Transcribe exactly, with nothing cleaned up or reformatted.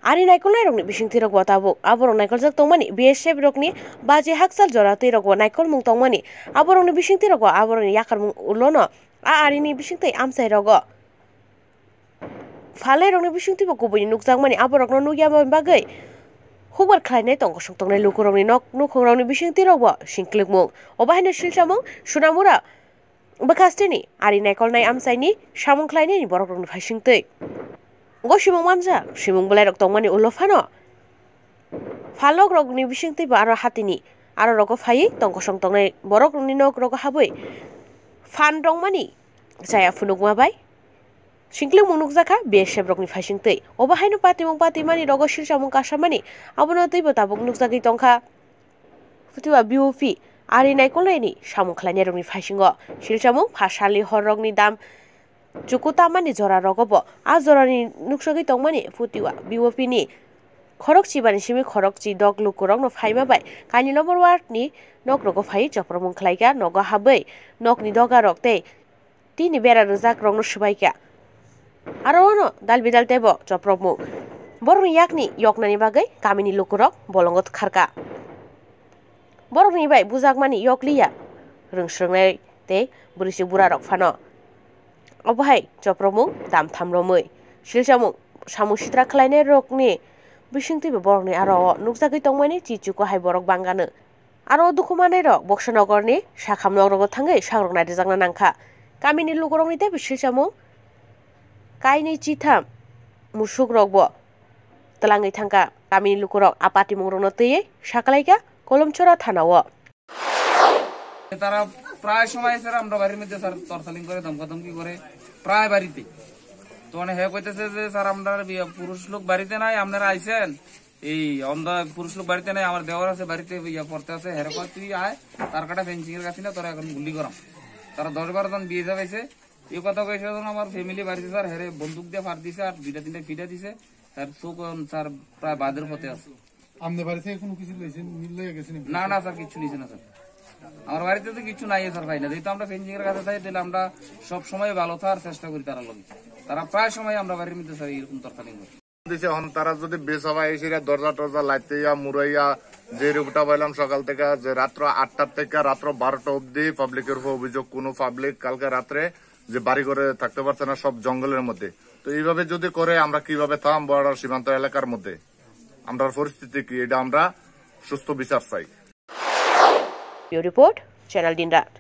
Ari naikolnairokni bisingtwi rokbo tabuk aborok naikoljak tongmani B S F rokni baji hakchal jora twi rokbo naikolmung tongmani aborokni bisingtwi rokbo aborokni yakarmung ulono a arini bisingtwi amchai rogo. Phalnairokni bisingtwibo kubuini nukjakmani aborokno nukya bagwi hukbar khlainai tongkosong tongnai lukurokni nok nukhungrokni bisingtwi rokbo singklikmung. Obo haino silchamung Sunamura bwkhasteni ari naikolnai amchaini samung khlainaini borokrokni phaisingtwi. Go simung manjak, simung bwlairok tongmani ulo phano phalnokrokni bisingtwibo aro hatini aro rogo phaiwi tongkosong tongnai borokrokni nok rogo habwi phan tongmani chaya phunukma bai singklikmung nukjakha B S F rokni phaisingtwi. Obo haino patimung patimani rogo silchamung kasamani abono twibo tabuk nukjagwi tongkha. Phutiwa B O P ari naikolnaini samung khlainairokni phaisingo silchamung phasalni horrokni dam chuku tamani jora rogobo a jorani nuksagwi tongmani phutiwa B O P ni khorok chibani simi khorok chi dok lukurokno phaima bai kaini number ward ni nok rogo phai chopropmung khlaikha, nogo habwi nokni dogarok tei tini bera rwjak rokno swbaikha. Aro ono dal bidal teibo chopropmung. Borokni yakni yoknani bagwi kamini lukurok bolongo kharkha. Borokni bai bujakmani yok liya rwngsrwngnai tei bwrwichwk burarok phano. Obo hai chopropmung dam tham romwi silchamung samung sitra khlainai rokni bisingtwibo borokni aro o nukjagwi tongmani chichuko hai borok bangano. Aro o dukhu manai rok Boksa Nogor ni sakham nok rogo thangwi sakrok nai rwjakna nangkha. Kamini lukurokni teibo silchamung kainwi chitham musuk rokbo twlangwi thangkha. Kamini lukurok a patimung rokno twiwi saklaikha Kolomchora thana o. তারা প্রায় সময় স্যার আমরা বাড়ির মধ্যে স্যার তরতালিং করে, ধমকাধমকি করে প্রায় বাড়িতে। তো মানে হে কইতেছে যে স্যার আমরা বিয়ে পুরুষ লোক বাড়িতে নাই, আপনারা আইছেন, এই অন্ধ পুরুষ লোক বাড়িতে নাই, আমার দেওর আছে বাড়িতে ইয়া পড়তে আছে, হেরে কয় তুই আয়, তার কাটা ফেন্সিং এর কাছে না, তোরা এখন গুলি করাম। তারা দশ বারো জন বিয়ে যাবাইছে, এই কথা কইছে যখন আমার ফ্যামিলি বাড়িতে স্যার হেরে বন্দুক দিয়ে ফার দিছে আর দুইটা তিনটা ফিটা দিছে, স্যার চোখ এখন স্যার প্রায় বাদের পথে আছে। আপনার বাড়ি থেকে কোনো কিছু লইছেন, লইয়া গেছেন? না না স্যার, কিচ্ছু নিছে না স্যার। আমার বাড়িতে তো কিছু নাই স্যার, ভাই না, যেহেতু আমরা ফেন্সিং এর কাছে থাকি, তাহলে আমরা সব সময় ভালো থাকার চেষ্টা করি তারা লগে। তারা প্রায় সময় আমরা বাড়ির মধ্যে স্যার এরকম তরকারি করে। দিছে। এখন তারা যদি বেসাবা এসে দরজা টরজা লাইতে ইয়া মুরাইয়া যে রূপটা পাইলাম সকাল থেকে, যে রাত্র আটটা থেকে রাত্র বারোটা অবধি পাবলিকের উপর অভিযোগ, কোনো পাবলিক কালকে রাত্রে যে বাড়ি করে থাকতে পারছে না, সব জঙ্গলের মধ্যে। তো এইভাবে যদি করে আমরা কিভাবে থাকবো বর্ডার সীমান্ত এলাকার মধ্যে? আমরার পরিস্থিতি কি? এটা আমরা সুস্থ বিচার চাই। Bureau Report, Channel Dinrat.